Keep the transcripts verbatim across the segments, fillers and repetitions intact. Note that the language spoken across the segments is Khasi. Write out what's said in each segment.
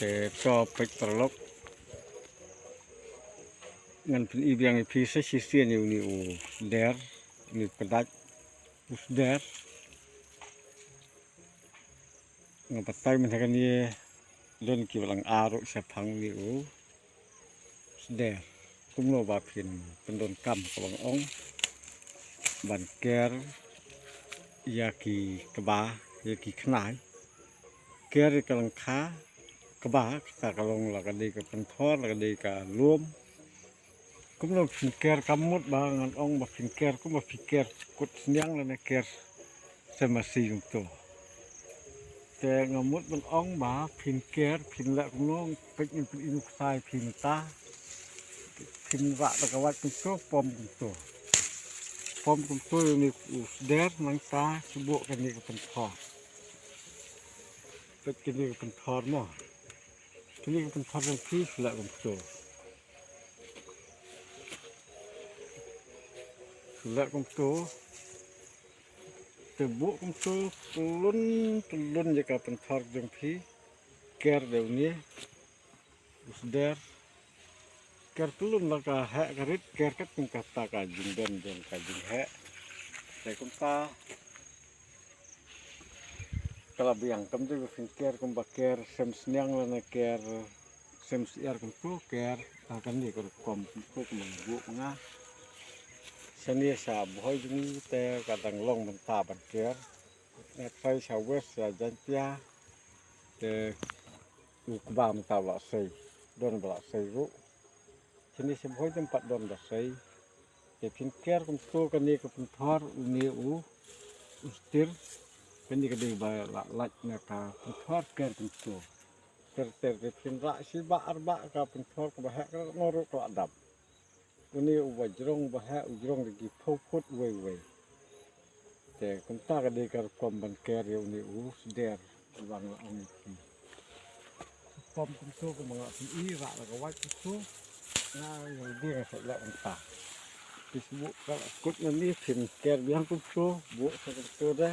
Te to peit paralok, ngan pyni biang ïa phi sa shisien ïa une u sder, une u kdait u sder. Nga batai mynta kane don kiba la nga ruh shaphang une u sder. Kumno ba phin pyndonkam, kaba nga ong, ban ker ïa ki kba, ïa ki khnai. Ker ïa ka lyngkha kba, kata ka long la ka dei ka pynthor, la ka dei ka lum. Kumno phin ker, kam mut ba ngan ong ba phin ker kumba phi ker kut sniang lane ker sem masi kumto. Te nga mut ban ong ba phin ker, phin leh kumno, peit, ngan pyni ïa u ksai phi mynta. Phin rah da ka wait kumto, pom kumto. Pom kumto ïa une u sder, nangta shu buh kane ka pynthor. Peit kane ka pynthor mo. Kane ka pynthor jong phi shu leh kumto. Shu leh kumto. Te buh kumto, kyllun, kyllun ïa ka pynthor jong phi. Ker da une u sder. Ker kyllun, la ka heh ka rit, ker katkum kata ka jingdon jong ka jingheh. Te kumta ka la biang, kam dei ba phin ker kumba ker sem sniang lane ker sem syiar kumto, ker ha kane ka rukom kumto kumba nga buh nga. Shane sha Bhoi jong ngi te ka dang long mynta ban ker. Nga trai sha West, sha Jaintia. Te u kba mynta ba la sei, don ba la sei ruh. Shane sha Bhoi te ym pat don ba sei. Te phin ker kumto, kane ka pynthor, une u, u sder. Kane ka dei ba la lait na ka pynthor, ker kumto. Ter ter te phin rah shi bah ar bah ka pynthor kaba heh, ka nong ruh ka la dap. Une uba jrong ba heh, u jrong da ki phew phut uwei uwei. Te kumta ka dei ka rukom ban ker ïa une u sder, uba nga la ong ïa phi. Pom kumto kumba nga la pyni, rah da ka wait kumto. Nga ïa lade nga sa leh kumta. Phi shu buh ka la kut ngan ïa phin ker biang kumto, buh sa kumto de.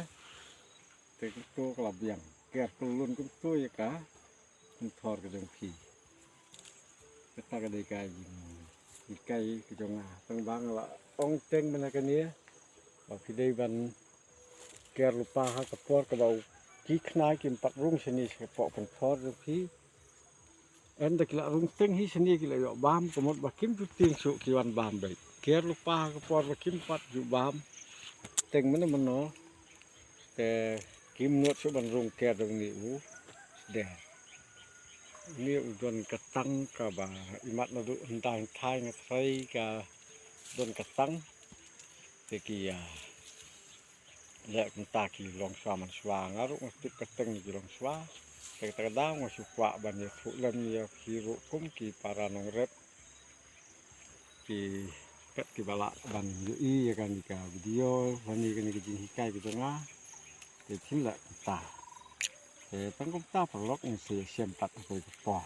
Te kumto ka la biang. Ker kyllun kumto ïa ka pynthor ka jong phi. Kata ka dei ka jinghikai ka jong nga. Tang ba nga la ong teng mynta kane ba phi dei ban ker lypa ha ka por kaba u, ki khnai kim pat rung shane shapoh pynthor jong phi. Ynda ki la rung teng hi shane ki la ïoh bam, ka mut ba kim ju tieng shuh ki wan bam beit. Ker lypa ha ka por ba kim pat ju bam teng mynno mynno. Te kim nud shuh ban rung ker da une u sder. Une u don ka tang kaba imat naduh hynda hynthai nga trai ka don ka tang. Te ki ïa leh kumta ki longshuwa manshuwa, nga ruh nga tip ka teng ki longshuwa. Te kata ka daw nga shu kwah ban ïathuh lem ïa phi ruh kum ki para nongrep, ki peit kiba lah ban ïohi ïa kane ka video lane kane ka jinghikai ka jong nga. Te phin leh kumta. Te tang kumta paralok, ngin sa ïashem pat ha kawei ka por.